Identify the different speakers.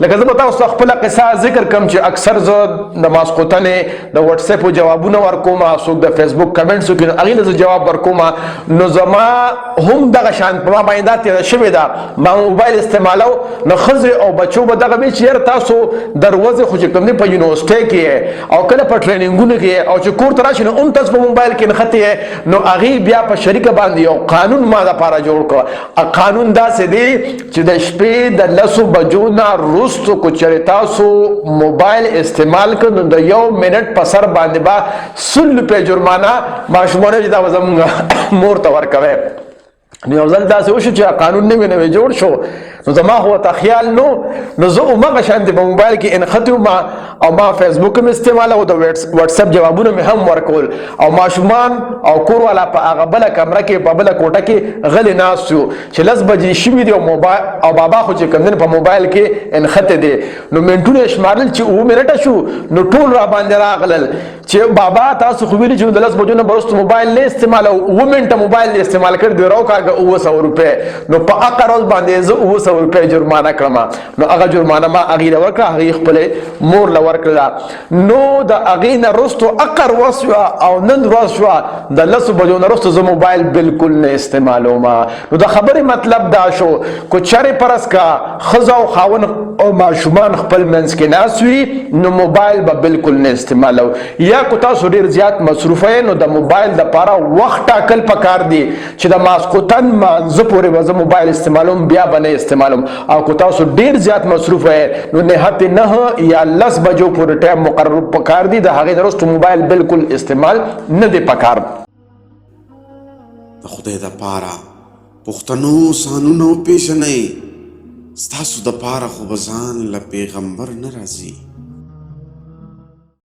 Speaker 1: لکه زه به تاسو ته خپله قصه ذکر کوم چې اکثر زه د ماسخوتنې د واتس اپ جوابونه ورکوم، څوک د فیسبوک کمنټسو کې هغې له زه جواب ورکوم. نو زما هم دغه شان په ما باندې دا تېره شوې ده، ما موبایل استعمالو نو ښځې او بچو به دغه وي چې یاره تاسو د ورځې خو چې کوم دی په یونیورسټۍ کې او کله په ټریننګونو کې او چې کور ته راشي نو هم تاسو په موبایل کې نښتې. نو هغې بیا په شریکه باندې یو قانون ما دپاره جوړ کړ. قانون داسې دی چې د شپې د 10 بجو نه وروسته که چېرې تاسو موبایل استعمال کړ نو د یو منټ په سر باندې به 100 روپۍ جرمانه ماشومانو چې دا به زمونږ مور ته ورکوي. نو یو ځل داسې وشو چې قانون نوی نوی جوړ شو، نو زما خو ورته خیال نو، نو زه همغه شانتې په موبایل کې انښتی وم او ما فیسبوک هم استعمال او د واتس اپ جوابونه مې هم ورکول او ماشومان او کور والا په هغه بله کمره کې په بله کوټه کې غلي ناست یو چې 10 بجې شوي دي او موبایل او بابا خو چې کوم په موبایل کې انښتی دی. نو منټونه یې شمارل چې 7 منټه شو، نو ټول را باندې راغلل چې بابا، تاسو خو ویلي چې د 10 بجو نه وروسته موبایل نه استعمال او 7 منټه موبایل استعمال کړ دی، راوکاږه 700 روپۍ. نو په هغه ورځ باندې زه 700 روپۍ جرمانه کړم. نو هغه جرمانه ما هغې له ورکړه، هغې خپلې مور له ورکړله. نو د هغې نه وروسته اقر ورځ شوه او نن ورځ شوه، د 10 بجو نه وروسته زه موبایل بالکل نه استعمالوم. نو د خبرې مطلب دا شو، کو چرې پرس کا ښځه او خاوند او ماشومان خپل منځ کې ناست وي نو موبایل به بالکل نه استعمالو، یا کو تاسو ډیر زیات مصروف یې نو د موبایل د پاره وخت ټاکل پکار دی چې د ماسخوتن مانځه پورې به زه موبایل استعمالوم، بیا به نه استعمالوم. او کو تاسو ډیر زیات مصروف یې نو نهایت نه یا 10 بجو پورې ټایم مقرر پکار دی، د هغې وروسته موبایل بالکل استعمال نه دی پکار.
Speaker 2: د خدای د پاره پښتنو، ځانونه وپېژنئ. ستاسو د پاره خو به ځان له پیغمبر نه راځي.